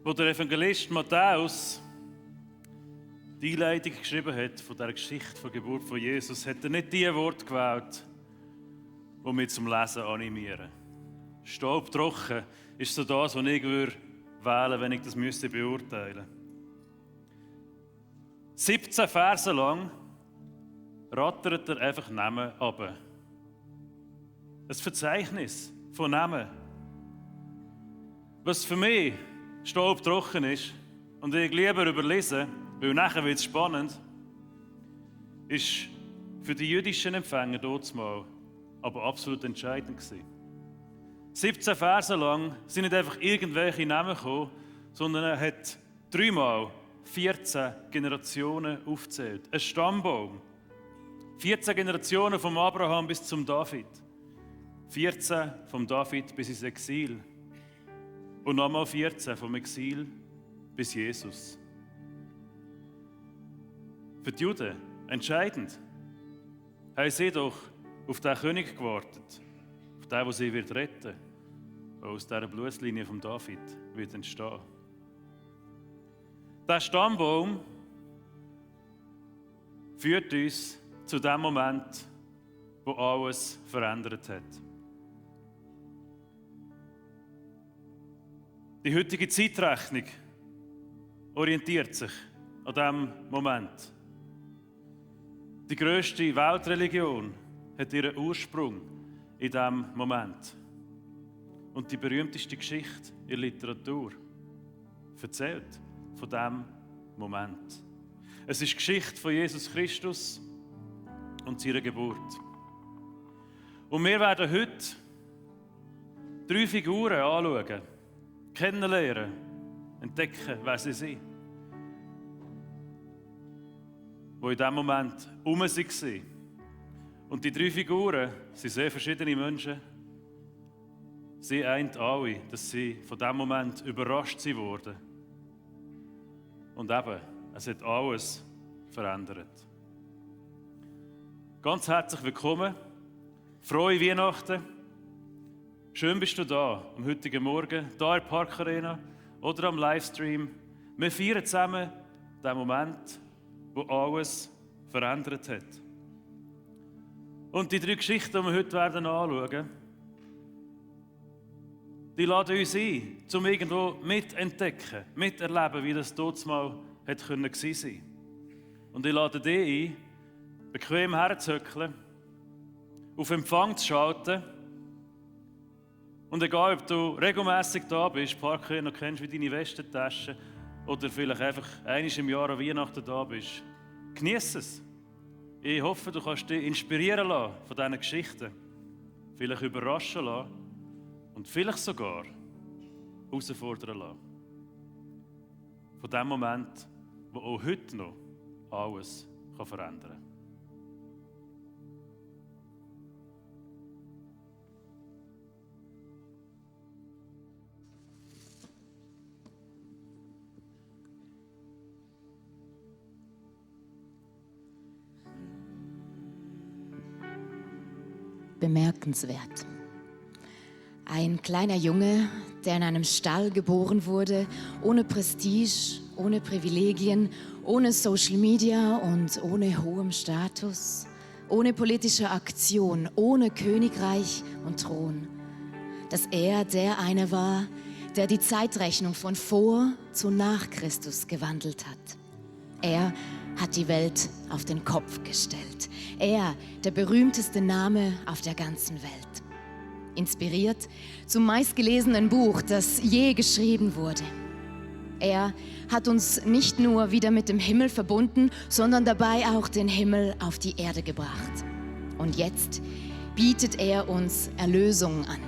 Wo der Evangelist Matthäus die Einleitung geschrieben hat von der Geschichte der Geburt von Jesus, hat er nicht die Worte gewählt, die mich zum Lesen animieren. Staubtrocken ist so das, was ich wählen würde, wenn ich das beurteilen müsste. 17 Verse lang rattert er einfach Namen runter. Ein Verzeichnis von Namen. Was für mich staubtrocken ist und ich lieber überlesen, weil nachher wird es spannend, ist für die jüdischen Empfänger damals aber absolut entscheidend gewesen. 17 Verse lang sind nicht einfach irgendwelche Namen gekommen, sondern er hat 3-mal 14 Generationen aufgezählt. Ein Stammbaum. 14 Generationen vom Abraham bis zum David. 14 vom David bis ins Exil. Und nochmal 14 vom Exil bis Jesus. Für die Juden entscheidend. Haben sie doch auf den König gewartet. Auf den, der sie retten wird, der aus dieser Blutslinie von David wird entstehen. Der Stammbaum führt uns zu dem Moment, wo alles verändert hat. Die heutige Zeitrechnung orientiert sich an diesem Moment. Die grösste Weltreligion hat ihren Ursprung in diesem Moment. Und die berühmteste Geschichte in der Literatur erzählt von diesem Moment. Es ist die Geschichte von Jesus Christus und seiner Geburt. Und wir werden heute 3 Figuren anschauen, kennenlernen, entdecken, wer sie sind. Die in diesem Moment herum waren. Und die 3 Figuren sind sehr verschiedene Menschen. Sie eint alle, dass sie von diesem Moment überrascht wurden. Und eben, es hat alles verändert. Ganz herzlich willkommen, frohe Weihnachten. Schön bist du da, am heutigen Morgen, hier in der Parkarena oder am Livestream. Wir feiern zusammen den Moment, wo alles verändert hat. Und die 3 Geschichten, die wir heute anschauen werden, die laden uns ein, um irgendwo mitentdecken, miterleben, wie das damals gewesen sein. Und ich lade dich ein, bequem herzuhöckeln, auf Empfang zu schalten. Und egal, ob du regelmässig da bist, Parkarena kennst wie deine Westentasche, oder vielleicht einfach einmal im Jahr an Weihnachten da bist, genieße es. Ich hoffe, du kannst dich inspirieren lassen von diesen Geschichten, vielleicht überraschen lassen und vielleicht sogar herausfordern lassen. Von dem Moment, wo auch heute noch alles verändern kann. Bemerkenswert. Ein kleiner Junge, der in einem Stall geboren wurde, ohne Prestige, ohne Privilegien, ohne Social Media und ohne hohem Status, ohne politische Aktion, ohne Königreich und Thron. Dass er der eine war, der die Zeitrechnung von vor zu nach Christus gewandelt hat. Er hat die Welt auf den Kopf gestellt. Er, der berühmteste Name auf der ganzen Welt. Inspiriert zum meistgelesenen Buch, das je geschrieben wurde. Er hat uns nicht nur wieder mit dem Himmel verbunden, sondern dabei auch den Himmel auf die Erde gebracht. Und jetzt bietet er uns Erlösung an,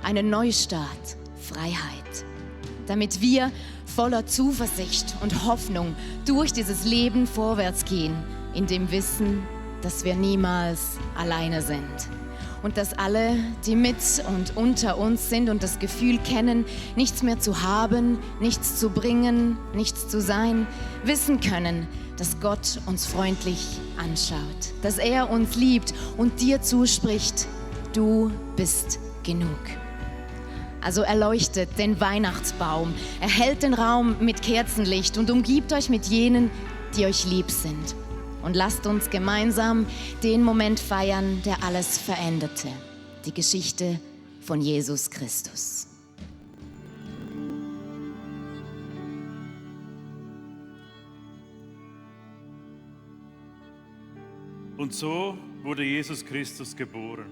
einen Neustart, Freiheit, damit wir voller Zuversicht und Hoffnung durch dieses Leben vorwärts gehen, in dem Wissen, dass wir niemals alleine sind. Und dass alle, die mit und unter uns sind und das Gefühl kennen, nichts mehr zu haben, nichts zu bringen, nichts zu sein, wissen können, dass Gott uns freundlich anschaut, dass er uns liebt und dir zuspricht, du bist genug. Also erleuchtet den Weihnachtsbaum, erhellt den Raum mit Kerzenlicht und umgibt euch mit jenen, die euch lieb sind. Und lasst uns gemeinsam den Moment feiern, der alles veränderte. Die Geschichte von Jesus Christus. Und so wurde Jesus Christus geboren.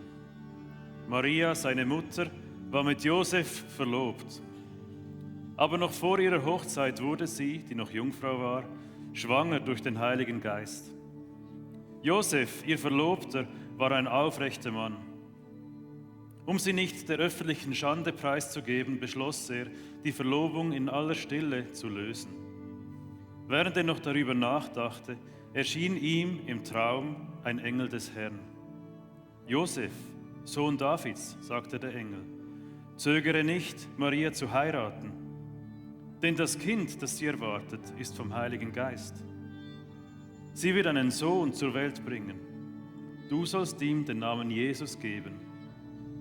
Maria, seine Mutter, war mit Josef verlobt. Aber noch vor ihrer Hochzeit wurde sie, die noch Jungfrau war, schwanger durch den Heiligen Geist. Josef, ihr Verlobter, war ein aufrechter Mann. Um sie nicht der öffentlichen Schande preiszugeben, beschloss er, die Verlobung in aller Stille zu lösen. Während er noch darüber nachdachte, erschien ihm im Traum ein Engel des Herrn. Josef, Sohn Davids, sagte der Engel, zögere nicht, Maria zu heiraten, denn das Kind, das sie erwartet, ist vom Heiligen Geist. Sie wird einen Sohn zur Welt bringen. Du sollst ihm den Namen Jesus geben,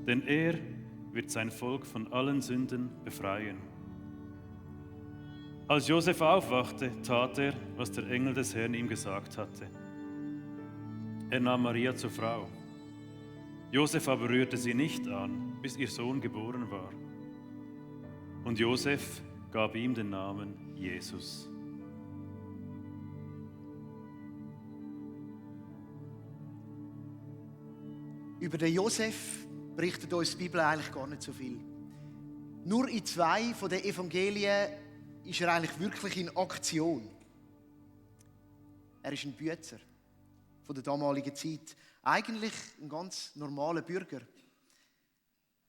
denn er wird sein Volk von allen Sünden befreien. Als Josef aufwachte, tat er, was der Engel des Herrn ihm gesagt hatte. Er nahm Maria zur Frau. Josef aber rührte sie nicht an, bis ihr Sohn geboren war. Und Josef gab ihm den Namen Jesus. Über den Josef berichtet uns die Bibel eigentlich gar nicht so viel. Nur in 2 von den Evangelien ist er eigentlich wirklich in Aktion. Er ist ein Büetzer von der damaligen Zeit. Eigentlich ein ganz normaler Bürger.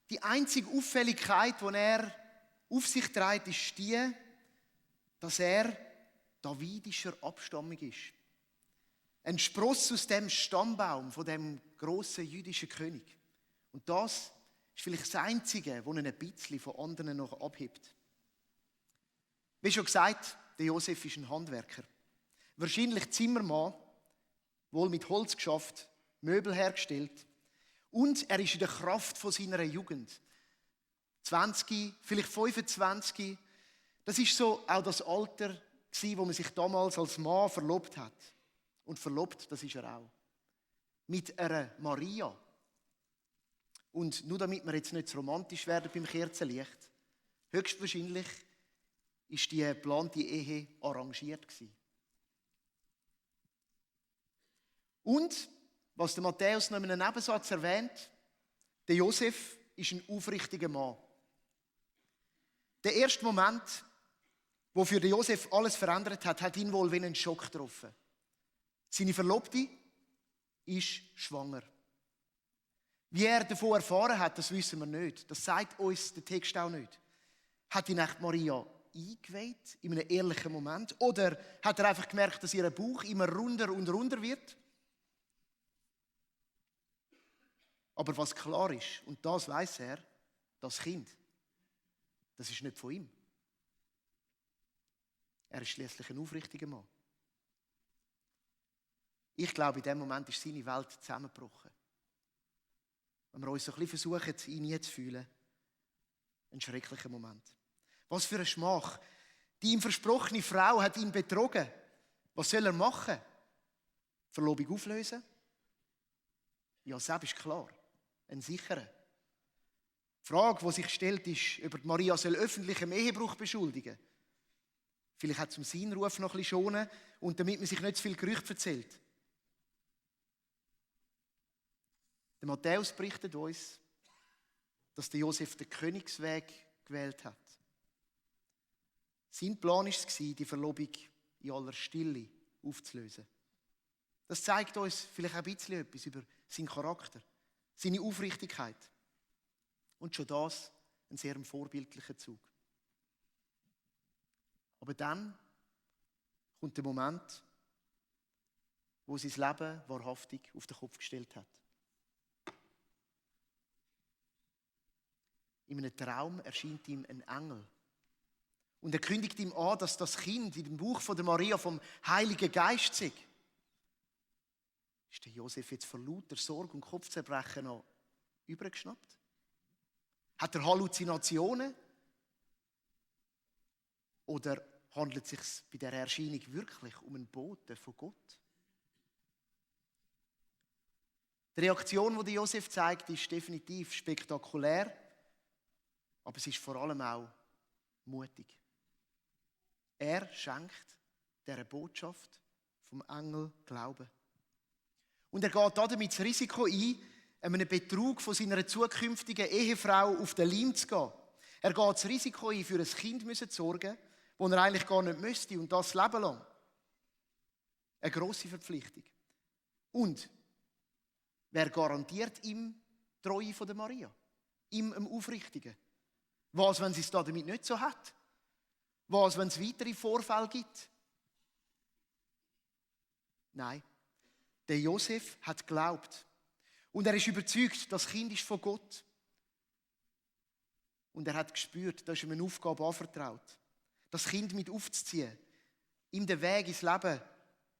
Die einzige Auffälligkeit, die er auf sich trägt, ist die, dass er davidischer Abstammung ist. Ein Spross aus dem Stammbaum von dem grossen jüdischen König. Und das ist vielleicht das Einzige, was ihn ein bisschen von anderen noch abhebt. Wie schon gesagt, der Josef ist ein Handwerker. Wahrscheinlich Zimmermann, wohl mit Holz geschafft, Möbel hergestellt. Und er ist in der Kraft von seiner Jugend. 20, vielleicht 25. Das ist so auch das Alter, wo man sich damals als Mann verlobt hat. Und verlobt, das ist er auch. Mit einer Maria. Und nur damit wir jetzt nicht zu romantisch werden beim Kerzenlicht, höchstwahrscheinlich ist die geplante Ehe arrangiert gewesen. Und, was der Matthäus noch in einem Nebensatz erwähnt, der Josef ist ein aufrichtiger Mann. Der erste Moment, wo für den Josef alles verändert hat, hat ihn wohl wie einen Schock getroffen. Seine Verlobte ist schwanger. Wie er davon erfahren hat, das wissen wir nicht. Das sagt uns der Text auch nicht. Hat ihn echt Maria eingeweiht in einem ehrlichen Moment? Oder hat er einfach gemerkt, dass ihr Bauch immer runder und runder wird? Aber was klar ist, und das weiß er, das Kind, das ist nicht von ihm. Er ist schließlich ein aufrichtiger Mann. Ich glaube, in dem Moment ist seine Welt zusammengebrochen. Wenn wir uns so ein bisschen versuchen, ihn hineinzufühlen, ein schrecklicher Moment. Was für ein Schmach. Die ihm versprochene Frau hat ihn betrogen. Was soll er machen? Verlobung auflösen? Ja, selbst ist klar. Ein sicherer. Die Frage, die sich stellt, ist, ob Maria soll öffentlichem Ehebruch beschuldigen. Vielleicht hat zum seinen Ruf noch ein bisschen schonen und damit man sich nicht zu viel Gerüchte erzählt. Der Matthäus berichtet uns, dass der Josef den Königsweg gewählt hat. Sein Plan war es, die Verlobung in aller Stille aufzulösen. Das zeigt uns vielleicht ein bisschen etwas über seinen Charakter, seine Aufrichtigkeit. Und schon das ein sehr vorbildlicher Zug. Aber dann kommt der Moment, wo sein Leben wahrhaftig auf den Kopf gestellt hat. In einem Traum erscheint ihm ein Engel. Und er kündigt ihm an, dass das Kind in dem Bauch von der Maria vom Heiligen Geist sei. Ist der Josef jetzt vor lauter Sorge und Kopfzerbrechen noch übergeschnappt? Hat er Halluzinationen? Oder handelt es sich bei der Erscheinung wirklich um einen Boten von Gott? Die Reaktion, die Josef zeigt, ist definitiv spektakulär, aber es ist vor allem auch mutig. Er schenkt dieser Botschaft vom Engel Glauben. Und er geht damit das Risiko ein, einem Betrug von seiner zukünftigen Ehefrau auf den Leim zu gehen. Er geht das Risiko ein, für ein Kind zu sorgen, das er eigentlich gar nicht müsste, und das Leben lang. Eine grosse Verpflichtung. Und wer garantiert ihm die Treue von der Maria? Ihm, dem Aufrichtigen. Was, wenn sie es damit nicht so hat? Was, wenn es weitere Vorfälle gibt? Nein, der Josef hat geglaubt. Und er ist überzeugt, das Kind ist von Gott. Und er hat gespürt, da ist ihm eine Aufgabe anvertraut. Das Kind mit aufzuziehen, ihm den Weg ins Leben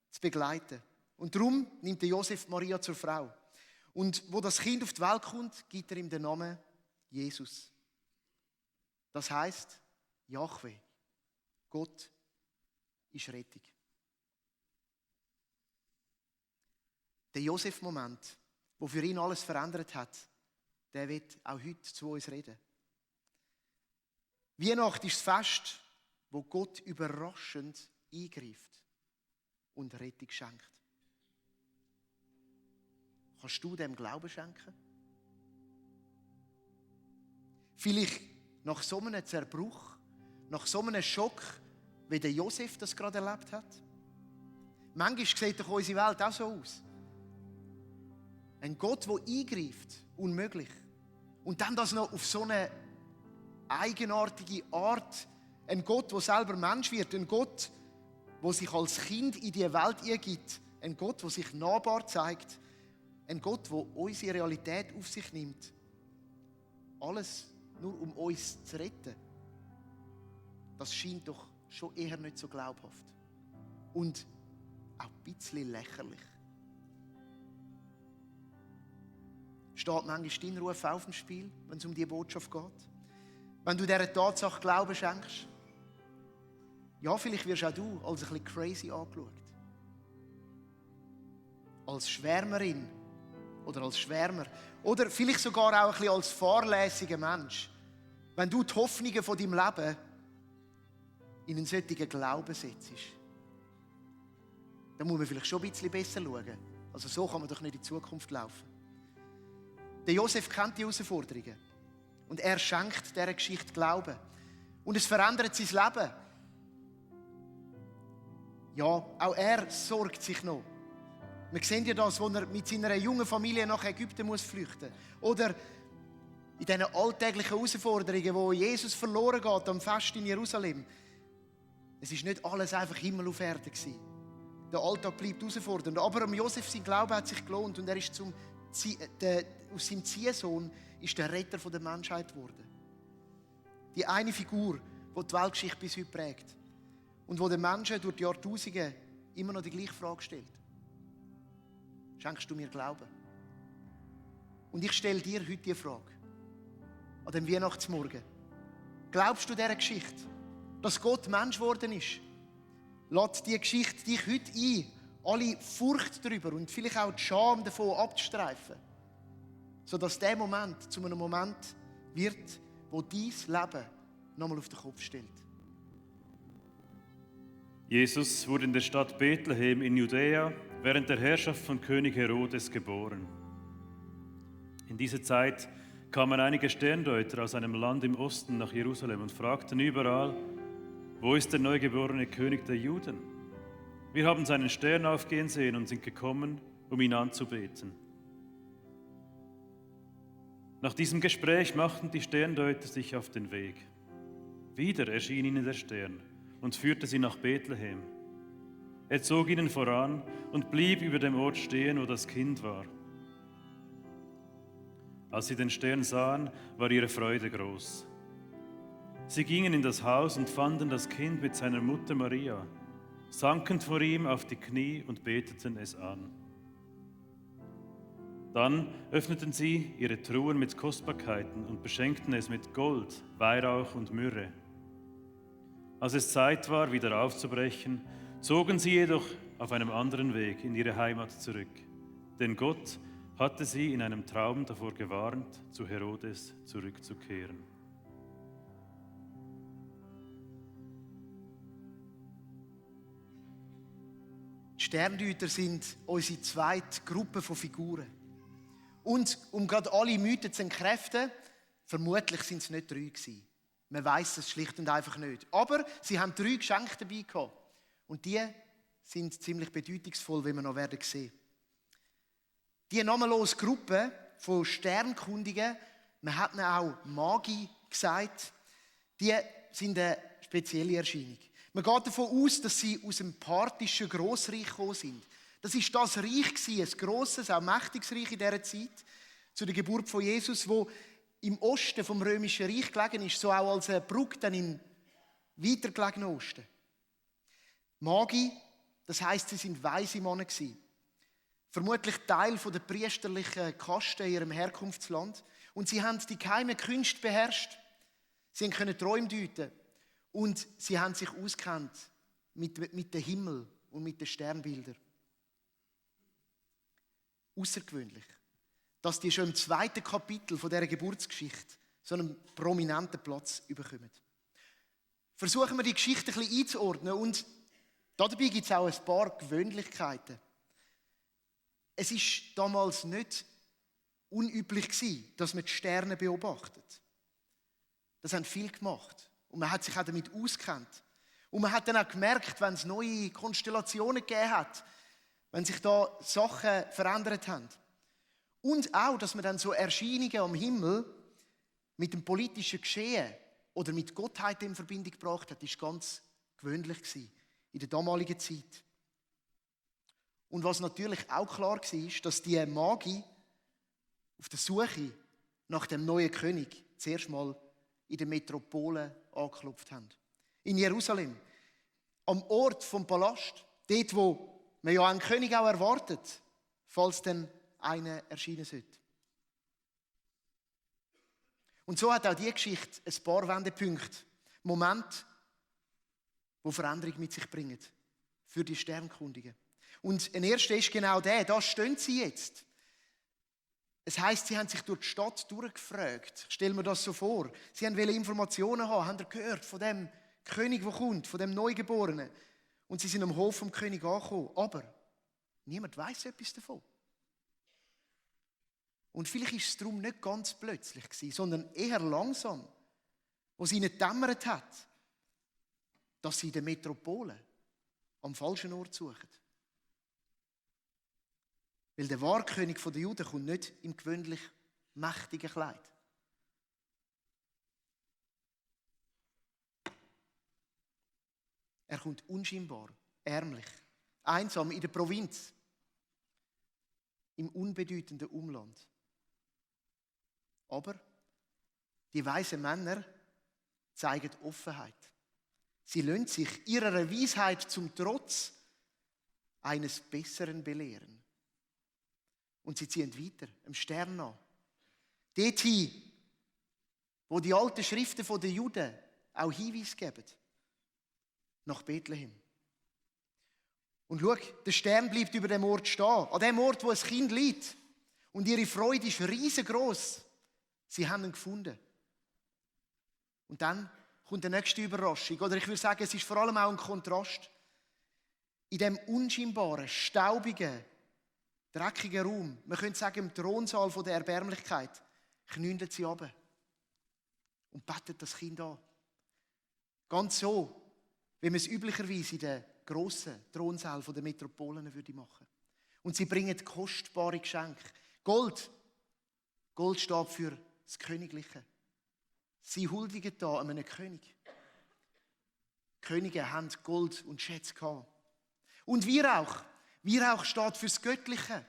zu begleiten. Und darum nimmt der Josef Maria zur Frau. Und wo das Kind auf die Welt kommt, gibt er ihm den Namen Jesus. Das heisst, Jahwe, Gott ist Rettung. Der Josef-Moment, der für ihn alles verändert hat, der wird auch heute zu uns reden. Weihnachten ist das Fest, wo Gott überraschend eingreift und Rettung schenkt. Kannst du dem Glauben schenken? Vielleicht nach so einem Zerbruch, nach so einem Schock, wie der Josef das gerade erlebt hat? Manchmal sieht doch unsere Welt auch so aus. Ein Gott, der eingreift, unmöglich. Und dann das noch auf so eine eigenartige Art. Ein Gott, der selber Mensch wird. Ein Gott, der sich als Kind in die Welt eingibt. Ein Gott, der sich nahbar zeigt. Ein Gott, der unsere Realität auf sich nimmt. Alles nur um uns zu retten. Das scheint doch schon eher nicht so glaubhaft. Und auch ein bisschen lächerlich. Steht manchmal dein Ruf auf dem Spiel, wenn es um diese Botschaft geht? Wenn du dieser Tatsache Glauben schenkst? Ja, vielleicht wirst auch du als ein bisschen crazy angeschaut. Als Schwärmerin oder als Schwärmer. Oder vielleicht sogar auch ein bisschen als fahrlässiger Mensch. Wenn du die Hoffnungen von deinem Leben in einen solchen Glauben setzt, dann muss man vielleicht schon ein bisschen besser schauen. Also so kann man doch nicht in die Zukunft laufen. Der Josef kennt die Herausforderungen. Und er schenkt dieser Geschichte Glauben. Und es verändert sein Leben. Ja, auch er sorgt sich noch. Wir sehen ja das, wo er mit seiner jungen Familie nach Ägypten flüchten muss. Oder in diesen alltäglichen Herausforderungen, wo Jesus verloren geht am Fest in Jerusalem. Es war nicht alles einfach Himmel auf Erde gewesen. Der Alltag bleibt herausfordernd. Aber Josef, sein Glaube hat sich gelohnt und er ist aus seinem Ziehsohn ist der Retter der Menschheit geworden. Die eine Figur, die die Weltgeschichte bis heute prägt. Und wo den Menschen durch die Jahrtausende immer noch die gleiche Frage stellt. Schenkst du mir Glauben? Und ich stelle dir heute die Frage. An dem Weihnachtsmorgen. Glaubst du dieser Geschichte? Dass Gott Mensch geworden ist? Lass diese Geschichte dich heute ein, alle Furcht darüber und vielleicht auch die Scham davon abzustreifen. Sodass dieser Moment zu einem Moment wird, wo dein Leben nochmal auf den Kopf stellt. Jesus wurde in der Stadt Bethlehem in Judäa während der Herrschaft von König Herodes geboren. In dieser Zeit kamen einige Sterndeuter aus einem Land im Osten nach Jerusalem und fragten überall: Wo ist der neugeborene König der Juden? Wir haben seinen Stern aufgehen sehen und sind gekommen, um ihn anzubeten. Nach diesem Gespräch machten die Sterndeuter sich auf den Weg. Wieder erschien ihnen der Stern und führte sie nach Bethlehem. Er zog ihnen voran und blieb über dem Ort stehen, wo das Kind war. Als sie den Stern sahen, war ihre Freude groß. Sie gingen in das Haus und fanden das Kind mit seiner Mutter Maria, sanken vor ihm auf die Knie und beteten es an. Dann öffneten sie ihre Truhen mit Kostbarkeiten und beschenkten es mit Gold, Weihrauch und Myrrhe. Als es Zeit war, wieder aufzubrechen, zogen sie jedoch auf einem anderen Weg in ihre Heimat zurück. Denn Gott hatte sie in einem Traum davor gewarnt, zu Herodes zurückzukehren. Die Sterndeuter sind unsere zweite Gruppe von Figuren. Und um gerade alle Mythen zu entkräften, vermutlich sind es nicht 3 gewesen. Man weiß es schlicht und einfach nicht. Aber sie haben 3 Geschenke dabei gehabt. Und die sind ziemlich bedeutungsvoll, wie wir noch werden sehen. Die namenlose Gruppe von Sternkundigen, man hat ihnen auch Magi gesagt, die sind eine spezielle Erscheinung. Man geht davon aus, dass sie aus dem parthischen Grossreich gekommen sind. Das war das Reich, ein grosses, auch mächtiges Reich in dieser Zeit, zu der Geburt von Jesus, wo im Osten vom Römischen Reich gelegen ist, so auch als eine Brücke dann im weiter gelegenen Osten. Magi, das heisst, sie sind weise Männer gewesen. Vermutlich Teil der priesterlichen Kaste in ihrem Herkunftsland. Und sie haben die geheimen Künste beherrscht. Sie können Träume deuten. Und sie haben sich auskennt mit dem Himmel und mit den Sternbildern. Außergewöhnlich, dass die schon im 2. Kapitel von dieser Geburtsgeschichte so einen prominenten Platz bekommen. Versuchen wir die Geschichte ein bisschen einzuordnen und dabei gibt es auch ein paar Gewöhnlichkeiten. Es war damals nicht unüblich gewesen, dass man die Sterne beobachtet. Das haben viele gemacht. Und man hat sich auch damit ausgekannt. Und man hat dann auch gemerkt, wenn es neue Konstellationen gegeben hat, wenn sich da Sachen verändert haben. Und auch, dass man dann so Erscheinungen am Himmel mit dem politischen Geschehen oder mit Gottheit in Verbindung gebracht hat, ist ganz gewöhnlich gewesen in der damaligen Zeit. Und was natürlich auch klar war, ist, dass die Magi auf der Suche nach dem neuen König zuerst mal in der Metropole angeklopft haben. In Jerusalem, am Ort vom Palast, dort, wo man ja einen König auch erwartet, falls dann einer erscheinen sollte. Und so hat auch diese Geschichte ein paar Wendepunkte, Momente, die Veränderung mit sich bringen für die Sternkundigen. Und ein erster ist genau der, da stehen sie jetzt. Es heisst, sie haben sich durch die Stadt durchgefragt. Ich stelle mir das so vor. Sie wollten Informationen haben. Haben ihr gehört von dem König, der kommt, von dem Neugeborenen? Und sie sind am Hof vom König angekommen. Aber niemand weiß etwas davon. Und vielleicht war es darum nicht ganz plötzlich gewesen, sondern eher langsam, wo es ihnen gedämmert hat, dass sie in der Metropole am falschen Ort suchen. Weil der wahre König der Juden kommt nicht im gewöhnlich mächtigen Kleid. Er kommt unscheinbar, ärmlich, einsam in der Provinz, im unbedeutenden Umland. Aber die weisen Männer zeigen Offenheit. Sie lassen sich ihrer Weisheit zum Trotz eines Besseren belehren. Und sie ziehen weiter, am Stern nach. Dorthin, wo die alten Schriften der Juden auch Hinweise geben. Nach Bethlehem. Und schau, der Stern bleibt über dem Ort stehen. An dem Ort, wo ein Kind liegt. Und ihre Freude ist riesengroß. Sie haben ihn gefunden. Und dann kommt die nächste Überraschung. Oder ich würde sagen, es ist vor allem auch ein Kontrast. In dem unscheinbaren, staubigen, dreckigen Raum, man könnte sagen, im Thronsaal der Erbärmlichkeit, knündeln sie runter und beten das Kind an. Ganz so, wie man es üblicherweise in den grossen Thronsaal der Metropolen machen würde. Und sie bringen kostbare Geschenke. Gold. Gold steht für das Königliche. Sie huldigen da einem König. Könige haben Gold und Schätze gehabt. Und Weihrauch. Weihrauch steht für das Göttliche.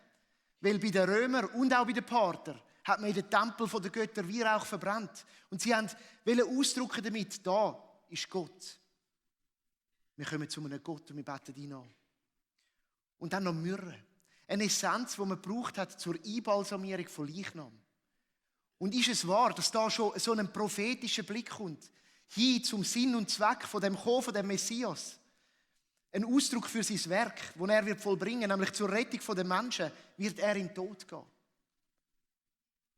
Weil bei den Römern und auch bei den Parther hat man in den Tempel der Götter Weihrauch verbrannt. Und sie wollten ausdrücken damit, da ist Gott. Wir kommen zu einem Gott und wir beten ihn an. Und dann noch Myrrhe. Eine Essenz, die man gebraucht hat zur Einbalsamierung von Leichnam. Und ist es wahr, dass da schon so ein prophetischer Blick kommt, hin zum Sinn und Zweck von dem Kommen, von dem Messias? Ein Ausdruck für sein Werk, das er wird vollbringen, nämlich zur Rettung der Menschen, wird er in den Tod gehen.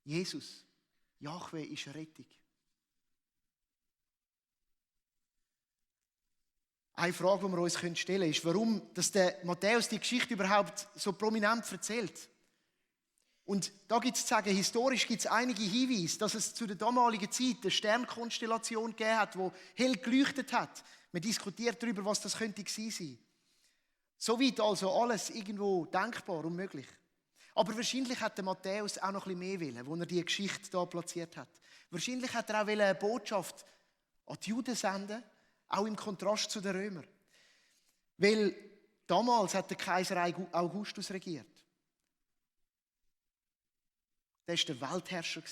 Jesus, Jahwe, ist Rettung. Eine Frage, die wir uns stellen können, ist, warum dass der Matthäus die Geschichte überhaupt so prominent erzählt. Und da gibt es zu sagen, historisch gibt es einige Hinweise, dass es zu der damaligen Zeit eine Sternkonstellation gegeben hat, die hell geleuchtet hat. Man diskutiert darüber, was das könnte gewesen sein. Soweit also alles irgendwo denkbar und möglich. Aber wahrscheinlich hat der Matthäus auch noch ein bisschen mehr wollen, wo er die Geschichte da platziert hat. Wahrscheinlich hat er auch eine Botschaft an die Juden senden, auch im Kontrast zu den Römern. Weil damals hat der Kaiser Augustus regiert. Der war der Weltherrscher.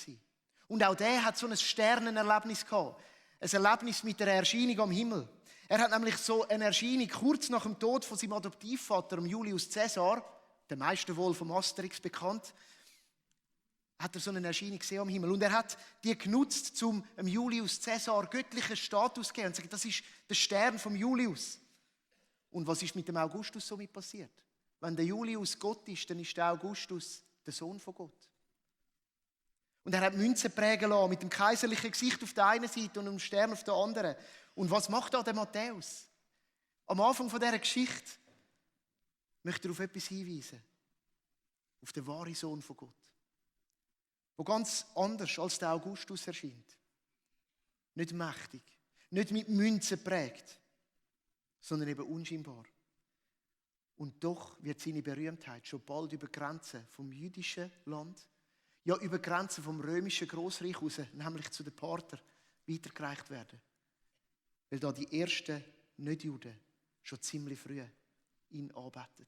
Und auch der hat so ein Sternenerlebnis gehabt. Ein Erlebnis mit der Erscheinung am Himmel. Er hat nämlich so eine Erscheinung kurz nach dem Tod von seinem Adoptivvater, Julius Caesar, der meisten wohl vom Asterix bekannt, hat er so eine Erscheinung gesehen am Himmel. Und er hat die genutzt, um Julius Caesar göttlichen Status zu geben. Und sagt, das ist der Stern vom Julius. Und was ist mit dem Augustus so mit passiert? Wenn der Julius Gott ist, dann ist der Augustus der Sohn von Gott. Und er hat Münzen prägen lassen, mit dem kaiserlichen Gesicht auf der einen Seite und dem Stern auf der anderen. Und was macht da der Matthäus? Am Anfang dieser Geschichte möchte er auf etwas hinweisen. Auf den wahren Sohn von Gott. Der ganz anders als der Augustus erscheint. Nicht mächtig, nicht mit Münzen prägt, sondern eben unscheinbar. Und doch wird seine Berühmtheit schon bald über Grenzen vom jüdischen Land, ja über Grenzen vom römischen Grossreich raus, nämlich zu den Parther, weitergereicht werden. Weil da die ersten Nicht-Juden schon ziemlich früh ihn anbeten.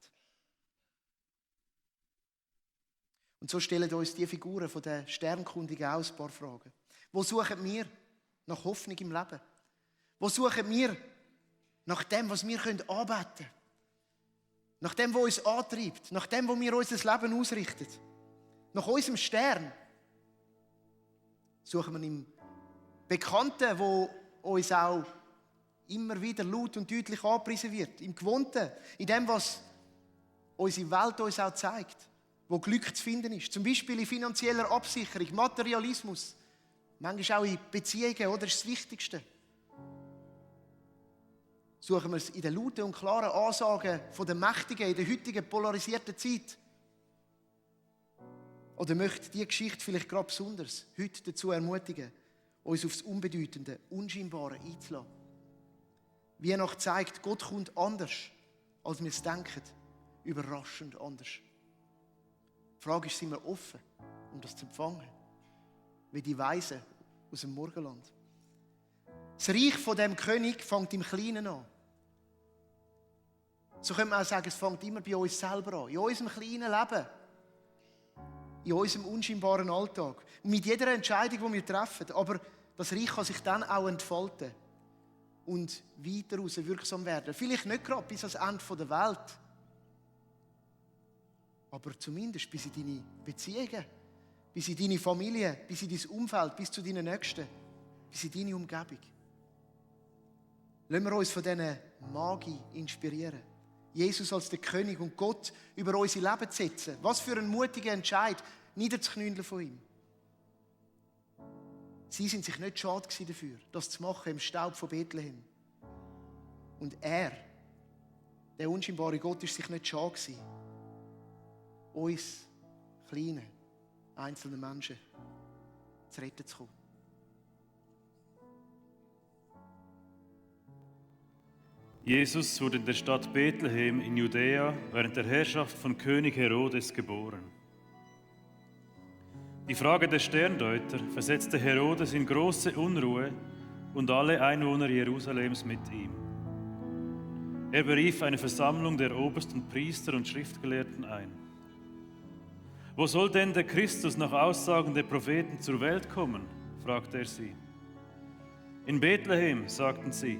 Und so stellen uns die Figuren von den Sternkundigen auch ein paar Fragen. Wo suchen wir nach Hoffnung im Leben? Wo suchen wir nach dem, was wir anbeten können? Nach dem, was uns antreibt? Nach dem, wo wir unser Leben ausrichten? Nach unserem Stern? Suchen wir im Bekannten, wo uns auch immer wieder laut und deutlich angepriesen wird. Im Gewohnten, in dem, was unsere Welt uns auch zeigt. Wo Glück zu finden ist. Zum Beispiel in finanzieller Absicherung, Materialismus. Manchmal auch in Beziehungen, oder? Das ist das Wichtigste. Suchen wir es in den lauten und klaren Ansagen der Mächtigen in der heutigen polarisierten Zeit? Oder möchte diese Geschichte vielleicht gerade besonders heute dazu ermutigen, uns auf das Unbedeutende, Unscheinbare einzulassen? Weihnachten zeigt, Gott kommt anders, als wir es denken. Überraschend anders. Die Frage ist, sind wir offen, um das zu empfangen? Wie die Weisen aus dem Morgenland. Das Reich von dem König fängt im Kleinen an. So könnte man auch sagen, es fängt immer bei uns selber an. In unserem kleinen Leben. In unserem unscheinbaren Alltag. Und mit jeder Entscheidung, die wir treffen. Aber das Reich kann sich dann auch entfalten. Und weiter raus wirksam werden. Vielleicht nicht gerade bis ans Ende der Welt. Aber zumindest bis in deine Beziehungen, bis in deine Familie, bis in dein Umfeld, bis zu deinen Nächsten, bis in deine Umgebung. Lassen wir uns von diesen Magie inspirieren. Jesus als der König und Gott über unser Leben zu setzen. Was für ein mutiger Entscheid, niederzuknündeln von ihm. Sie sind sich nicht schade dafür, das zu machen im Staub von Bethlehem. Und er, der unscheinbare Gott, ist sich nicht schade gewesen, uns, kleine, einzelne Menschen, zu retten zu kommen. Jesus wurde in der Stadt Bethlehem in Judäa während der Herrschaft von König Herodes geboren. Die Frage der Sterndeuter versetzte Herodes in große Unruhe und alle Einwohner Jerusalems mit ihm. Er berief eine Versammlung der obersten Priester und Schriftgelehrten ein. Wo soll denn der Christus nach Aussagen der Propheten zur Welt kommen? Fragte er sie. In Bethlehem, sagten sie,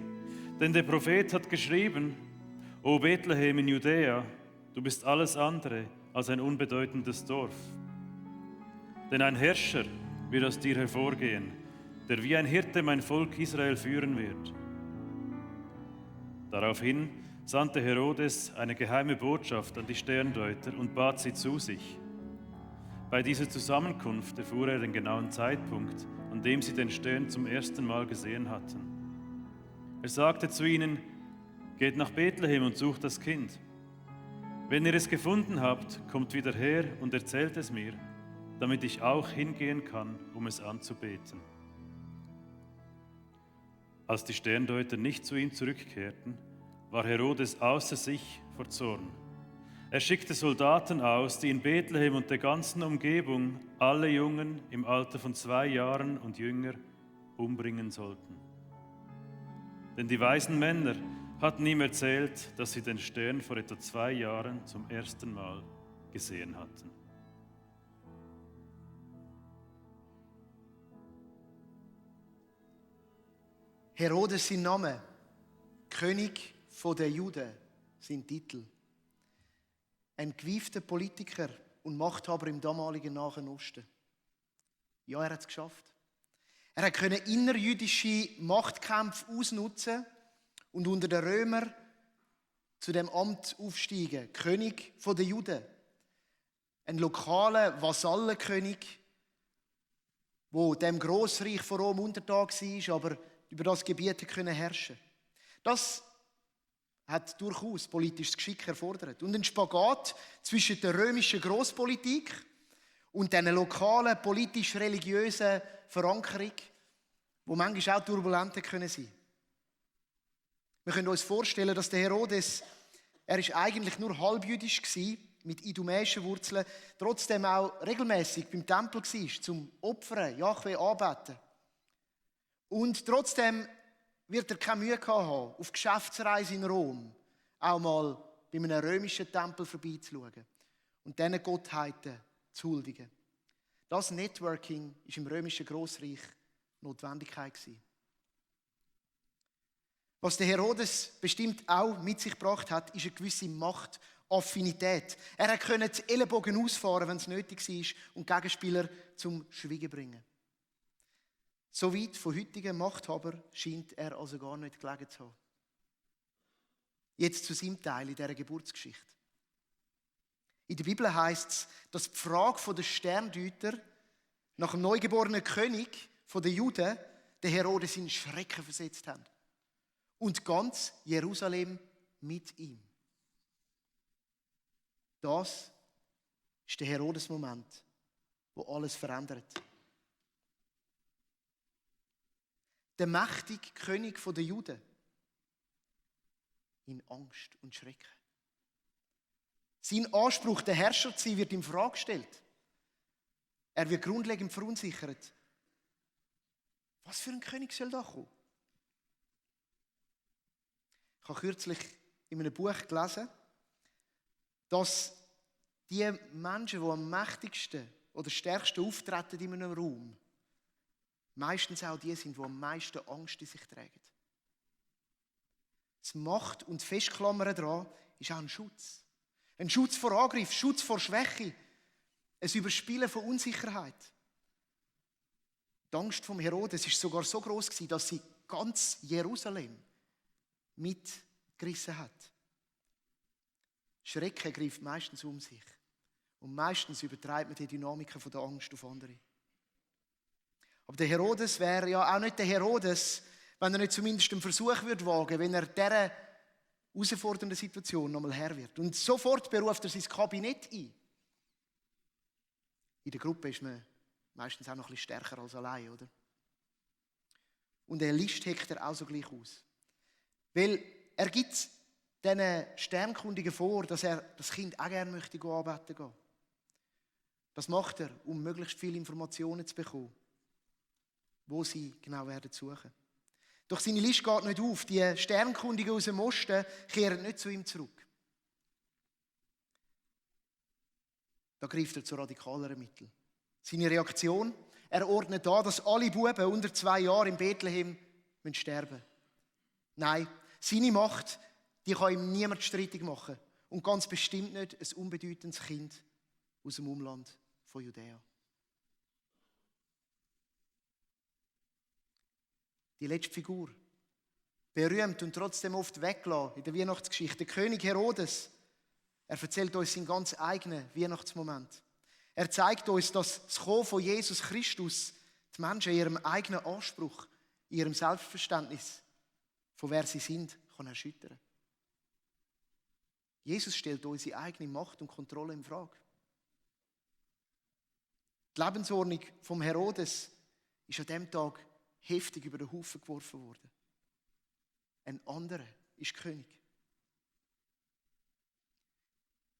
denn der Prophet hat geschrieben, O Bethlehem in Judäa, du bist alles andere als ein unbedeutendes Dorf. Denn ein Herrscher wird aus dir hervorgehen, der wie ein Hirte mein Volk Israel führen wird. Daraufhin sandte Herodes eine geheime Botschaft an die Sterndeuter und bat sie zu sich. Bei dieser Zusammenkunft erfuhr er den genauen Zeitpunkt, an dem sie den Stern zum ersten Mal gesehen hatten. Er sagte zu ihnen: Geht nach Bethlehem und sucht das Kind. Wenn ihr es gefunden habt, kommt wieder her und erzählt es mir, damit ich auch hingehen kann, um es anzubeten. Als die Sterndeuter nicht zu ihm zurückkehrten, war Herodes außer sich vor Zorn. Er schickte Soldaten aus, die in Bethlehem und der ganzen Umgebung alle Jungen im Alter von 2 Jahren und jünger umbringen sollten. Denn die weisen Männer hatten ihm erzählt, dass sie den Stern vor etwa 2 Jahren zum ersten Mal gesehen hatten. Herodes sein Name, König der Juden, sein Titel. Ein gewiefter Politiker und Machthaber im damaligen Nahen Osten. Ja, er hat es geschafft. Er konnte innerjüdische Machtkämpfe ausnutzen und unter den Römern zu dem Amt aufsteigen. König der Juden. Ein lokaler Vasallenkönig, der dem Grossreich von Rom untertan war, aber über das Gebiet herrschen konnte. Das hat durchaus politisches Geschick erfordert. Und ein Spagat zwischen der römischen Grosspolitik und einer lokalen politisch-religiösen Verankerung, die manchmal auch turbulent sein können. Wir können uns vorstellen, dass der Herodes, er ist eigentlich nur halbjüdisch war, mit idumäischen Wurzeln, trotzdem auch regelmäßig beim Tempel war, zum Opfern, Jahwe anbeten. Und trotzdem wird er keine Mühe gehabt haben, auf Geschäftsreise in Rom auch mal bei einem römischen Tempel vorbeizuschauen und diesen Gottheiten zu huldigen. Das Networking war im römischen Grossreich Notwendigkeit gewesen. Was der Herodes bestimmt auch mit sich gebracht hat, ist eine gewisse Machtaffinität. Er konnte die Ellenbogen ausfahren, wenn es nötig war, und Gegenspieler zum Schweigen bringen. So weit von heutigen Machthabern scheint er also gar nicht gelegen zu haben. Jetzt zu seinem Teil in dieser Geburtsgeschichte. In der Bibel heisst es, dass die Frage der Sterndeuter nach dem neugeborenen König der Juden den Herodes in Schrecken versetzt haben. Und ganz Jerusalem mit ihm. Das ist der Herodes-Moment, wo alles verändert. Der mächtige König der Juden in Angst und Schrecken. Sein Anspruch, der Herrscher zu sein, wird in Frage gestellt. Er wird grundlegend verunsichert. Was für ein König soll da kommen? Ich habe kürzlich in einem Buch gelesen, dass die Menschen, die am mächtigsten oder stärksten auftreten in einem Raum, meistens auch die sind, die am meisten Angst in sich tragen. Das Macht und Festklammern daran ist auch ein Schutz. Ein Schutz vor Angriff, Schutz vor Schwäche, ein Überspielen von Unsicherheit. Die Angst vom Herodes war sogar so groß, dass sie ganz Jerusalem mitgerissen hat. Schrecken greift meistens um sich. Und meistens übertreibt man die Dynamiken von der Angst auf andere. Aber der Herodes wäre ja auch nicht der Herodes, wenn er nicht zumindest einen Versuch wagen würde, wenn er dieser herausfordernden Situation nochmal Herr wird. Und sofort beruft er sein Kabinett ein. In der Gruppe ist man meistens auch noch ein bisschen stärker als allein, oder? Und eine Liste heckt er auch so gleich aus. Weil er gibt diesen Sternkundigen vor, dass er das Kind auch gerne möchte anbeten gehen. Das macht er, um möglichst viele Informationen zu bekommen, wo sie genau werden suchen. Doch seine Liste geht nicht auf. Die Sternkundigen aus dem Osten kehren nicht zu ihm zurück. Da greift er zu radikaleren Mitteln. Seine Reaktion: Er ordnet an, dass alle Buben unter 2 Jahren in Bethlehem sterben müssen. Nein, seine Macht, die kann ihm niemand streitig machen. und ganz bestimmt nicht ein unbedeutendes Kind aus dem Umland von Judäa. Die letzte Figur, berühmt und trotzdem oft weggelassen in der Weihnachtsgeschichte, der König Herodes. Er erzählt uns seinen ganz eigenen Weihnachtsmoment. Er zeigt uns, dass das Kommen von Jesus Christus die Menschen in ihrem eigenen Anspruch, in ihrem Selbstverständnis, von wer sie sind, kann erschüttern. Jesus stellt unsere eigene Macht und Kontrolle in Frage. Die Lebensordnung vom Herodes ist an diesem Tag heftig über den Haufen geworfen worden. Ein anderer ist König.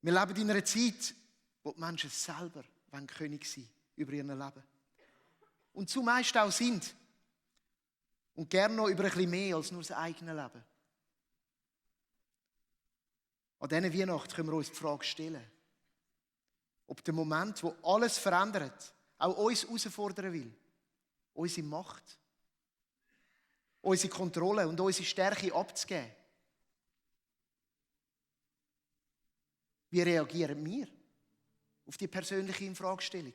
Wir leben in einer Zeit, wo die Menschen selber König sein wollen über ihr Leben. Und zumeist auch sind. Und gerne noch über ein bisschen mehr als nur das eigene Leben. An dieser Weihnacht können wir uns die Frage stellen, ob der Moment, wo alles verändert, auch uns herausfordern will. Unsere Macht, unsere Kontrolle und unsere Stärke abzugeben. Wie reagieren wir auf die persönliche Infragestellung?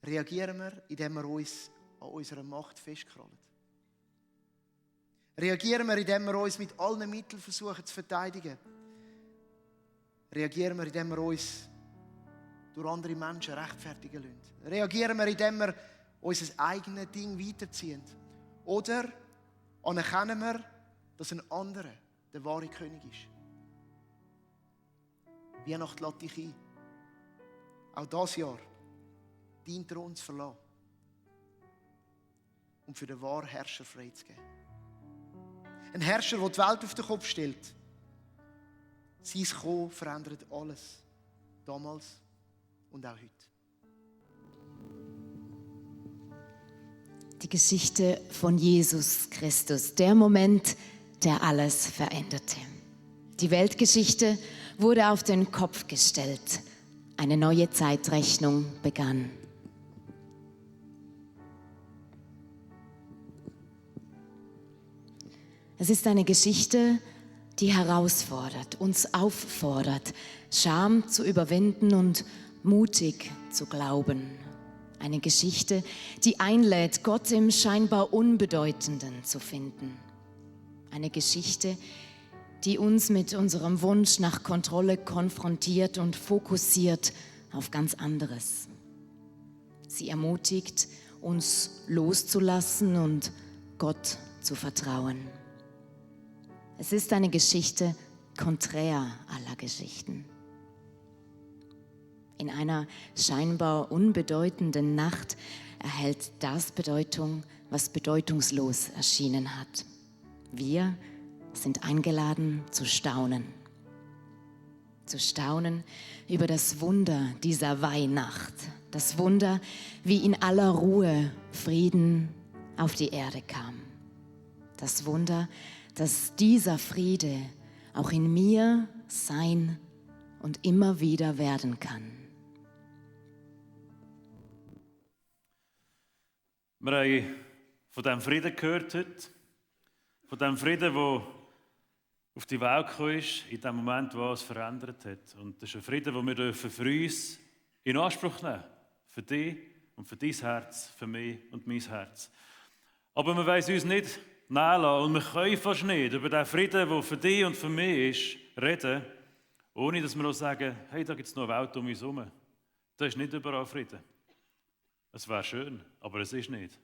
Reagieren wir, indem wir uns an unserer Macht festkrallen? Reagieren wir, indem wir uns mit allen Mitteln versuchen zu verteidigen? Reagieren wir, indem wir uns durch andere Menschen rechtfertigen lassen? Reagieren wir, indem wir unser eigenes Ding weiterziehen? Oder anerkennen wir, dass ein anderer der wahre König ist? Weihnachten lädt dich ein. Auch dieses Jahr deinen Thron zu verlassen und für den wahren Herrscher freizugeben. Ein Herrscher, der die Welt auf den Kopf stellt. Sein Kommen verändert alles. Damals und auch heute. Die Geschichte von Jesus Christus, der Moment, der alles veränderte. Die Weltgeschichte wurde auf den Kopf gestellt. Eine neue Zeitrechnung begann. Es ist eine Geschichte, die herausfordert, uns auffordert, Scham zu überwinden und mutig zu glauben. Eine Geschichte, die einlädt, Gott im scheinbar Unbedeutenden zu finden. Eine Geschichte, die uns mit unserem Wunsch nach Kontrolle konfrontiert und fokussiert auf ganz anderes. Sie ermutigt, uns loszulassen und Gott zu vertrauen. Es ist eine Geschichte konträr aller Geschichten. In einer scheinbar unbedeutenden Nacht erhält das Bedeutung, was bedeutungslos erschienen hat. Wir sind eingeladen zu staunen. Zu staunen über das Wunder dieser Weihnacht. Das Wunder, wie in aller Ruhe Frieden auf die Erde kam. Das Wunder, dass dieser Friede auch in mir sein und immer wieder werden kann. Wir haben von diesem Frieden gehört heute. Von dem Frieden, der auf die Welt gekommen ist, in dem Moment, wo es verändert hat. Und das ist ein Frieden, den wir für uns in Anspruch nehmen dürfen. Für dich und für dein Herz, für mich und mein Herz. Aber wir wollen uns nicht nehmen lassen und wir können fast nicht über den Frieden, der für dich und für mich ist, reden, ohne dass wir auch sagen, hey, da gibt es noch eine Welt um uns herum. Da ist nicht überall Frieden. Es wäre schön, aber es ist nicht.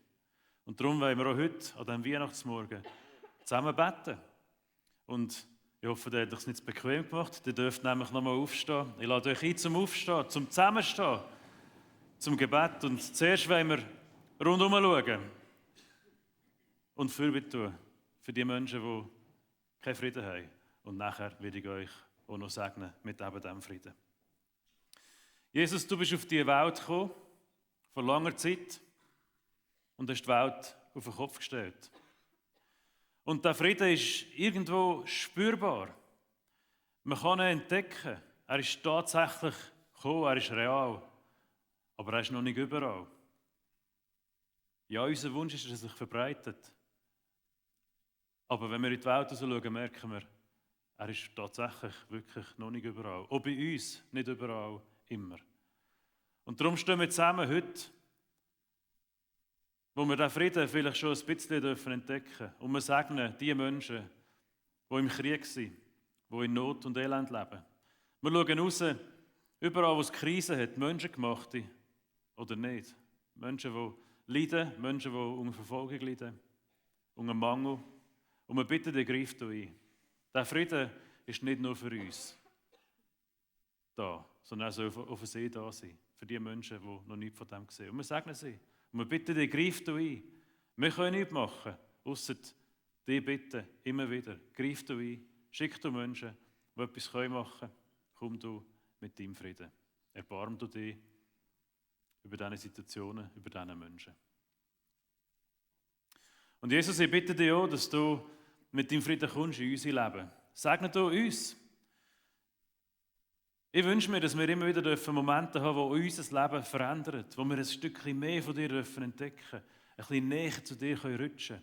Und darum wollen wir auch heute, an diesem Weihnachtsmorgen, zusammen beten. Und ich hoffe, ihr habt es nicht bequem gemacht. Ihr dürft nämlich nochmal aufstehen. Ich lade euch ein zum Aufstehen, zum Zusammenstehen, zum Gebet. Und zuerst wollen wir rundherum schauen und Fürbitte tun für die Menschen, die keinen Frieden haben. Und nachher werde ich euch auch noch segnen mit eben diesem Frieden. Jesus, du bist auf diese Welt gekommen, vor langer Zeit, und hast die Welt auf den Kopf gestellt. Und der Frieden ist irgendwo spürbar. Man kann ihn entdecken. Er ist tatsächlich gekommen, er ist real. Aber er ist noch nicht überall. Ja, unser Wunsch ist, dass er sich verbreitet. Aber wenn wir in die Welt schauen, merken wir, er ist tatsächlich wirklich noch nicht überall. Auch bei uns nicht überall immer. Und darum stehen wir zusammen heute, wo wir diesen Frieden vielleicht schon ein bisschen entdecken dürfen. Und wir segnen die Menschen, die im Krieg sind, die in Not und Elend leben. Wir schauen raus, überall, wo es Krisen hat, menschengemachte oder nicht. Menschen, die leiden, Menschen, die unter Verfolgung leiden, unter Mangel. Und wir bitten dich, greif du ein. Der Frieden ist nicht nur für uns da, sondern er soll auf See da sein. Für die Menschen, die noch nichts von dem sehen. Und wir segnen sie. Und wir bitten dich, greif du ein. Wir können nichts machen, ausser dich bitten, immer wieder. Greif du ein, schick du Menschen, die etwas machen können. Komm du mit deinem Frieden. Erbarm du dich über diese Situationen, über diese Menschen. Und Jesus, ich bitte dich auch, dass du mit deinem Frieden kommst in unser Leben. Segne du uns. Ich wünsche mir, dass wir immer wieder Momente haben, die unser Leben verändern, wo wir ein Stückchen mehr von dir entdecken dürfen, ein bisschen näher zu dir rutschen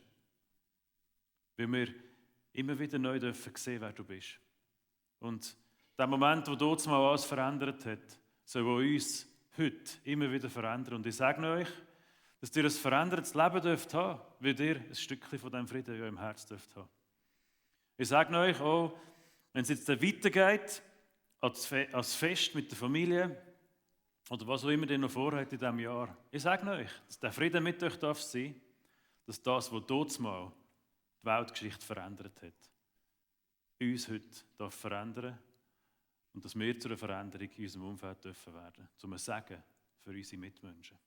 können. Weil wir immer wieder neu sehen, wer du bist. Und der Moment, wo dort mal alles verändert hat, soll uns heute immer wieder verändern. Und ich sage euch, dass ihr ein verändertes Leben dürft haben, weil ihr ein Stückchen von diesem Frieden in eurem Herz dürft haben. Ich sage euch auch, wenn es jetzt weitergeht, als Fest mit der Familie oder was auch immer ihr noch vorhabt in diesem Jahr, ich sage euch, dass der Frieden mit euch darf sein, dass das, was dort mal die Weltgeschichte verändert hat, uns heute darf verändern und dass wir zu einer Veränderung in unserem Umfeld dürfen werden, zum Segen für unsere Mitmenschen.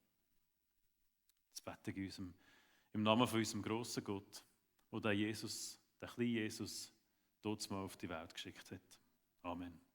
Das bete ich im Namen von unserem grossen Gott, der Jesus, der kleine Jesus, dort mal auf die Welt geschickt hat. Amen.